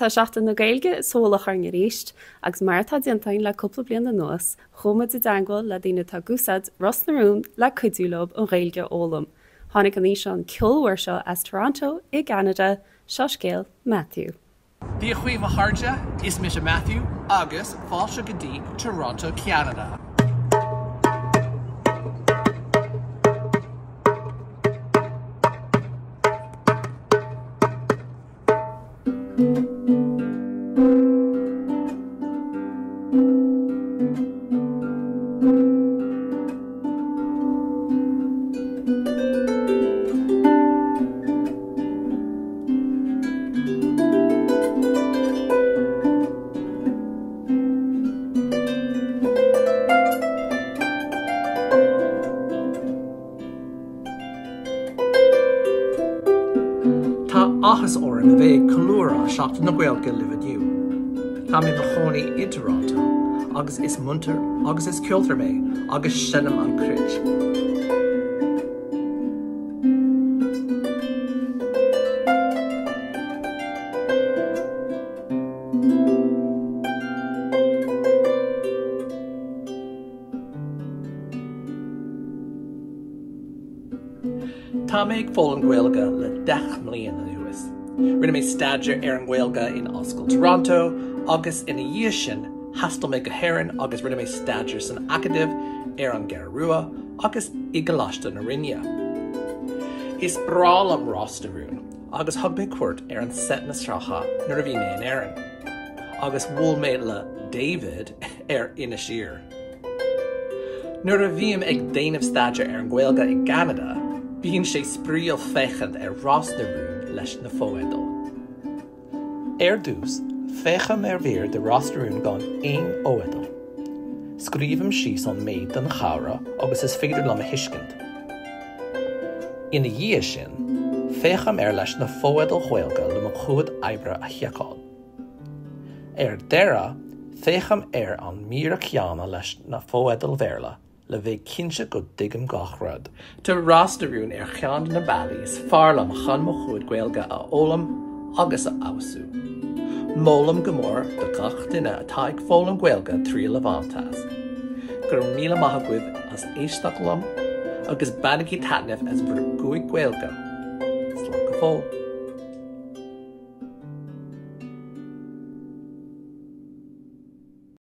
Tá Seachtain na Gaeilge sa mhullach orainn arís agus mar atá déanta againn le cúpla bliain anuas, chuaigh muid i dteangmháil le daoine atá ag úsáid Ros na Rún le cuidiú leo an Ghaeilge a fhoghlaim. Tháinig an fhíseán ceolmhar seo as Toronto i gCeanada, seo scéal Matthew. Dia dhaoibh a chairde, is mise Matthew agus fáilte go dtí Toronto Ceanada. Tá áthas orm a bheith ag ceiliúradh Seachtain na Gaeilge libh inniu. Tá mé i mo chónaí i dToronto agus is múinteoir agus is ceoltóir mé agus seinnim an cruit. Tá mé ag foghlaim Gaeilge le 10 mbliana anuas. Rinne mé staidéar ar an nGaeilge in Ollscoil Toronto agus ina dhiaidh sin thaistil mé go hÉirinn agus rinne mé staidéar san Acadamh ar an gCeathrú Rua agus i gColáiste na Rinne. Is breá liom Ros na Rún agus thug mé cuairt ar an seit na sraithe nuair a bhí mé in Éirinn. Agus bhuail mé le David ar Inis Oírr. Nuair a bhím ag déanamh staidéar ar an Ghaeilge i gCeanada, bíonn sé spraíúil féachaint ar Ros na Rún leis na fotheidil. Ar dtús, féachaim ar mhír de Ros na Rún gan aon fhotheidil. Scríobhaim síos an méid den chomhrá agus is féidir liom a thuiscint. Ina dhiaidh sin, féachaim air leis na fotheidil Ghaeilge le mo chuid oibre a sheiceáil. Ar deireadh, féachaim ar an mír chéanna leis na fotheidil Bhéarla le bheith cinnte go dtuigim gach rud. Tá Ros na Rún ar cheann de na bealaí is fearr liom chun mo chuid Gaeilge a fhoghlaim agus a fheabhsú. Molaim go mór do gach duine atá ag foghlaim Gaeilge triail a bhaint as. Go raibh míle maith agaibh as éisteacht liom agus bainigí taitneamh as bhur gcuid Gaeilge. Slán go fóill.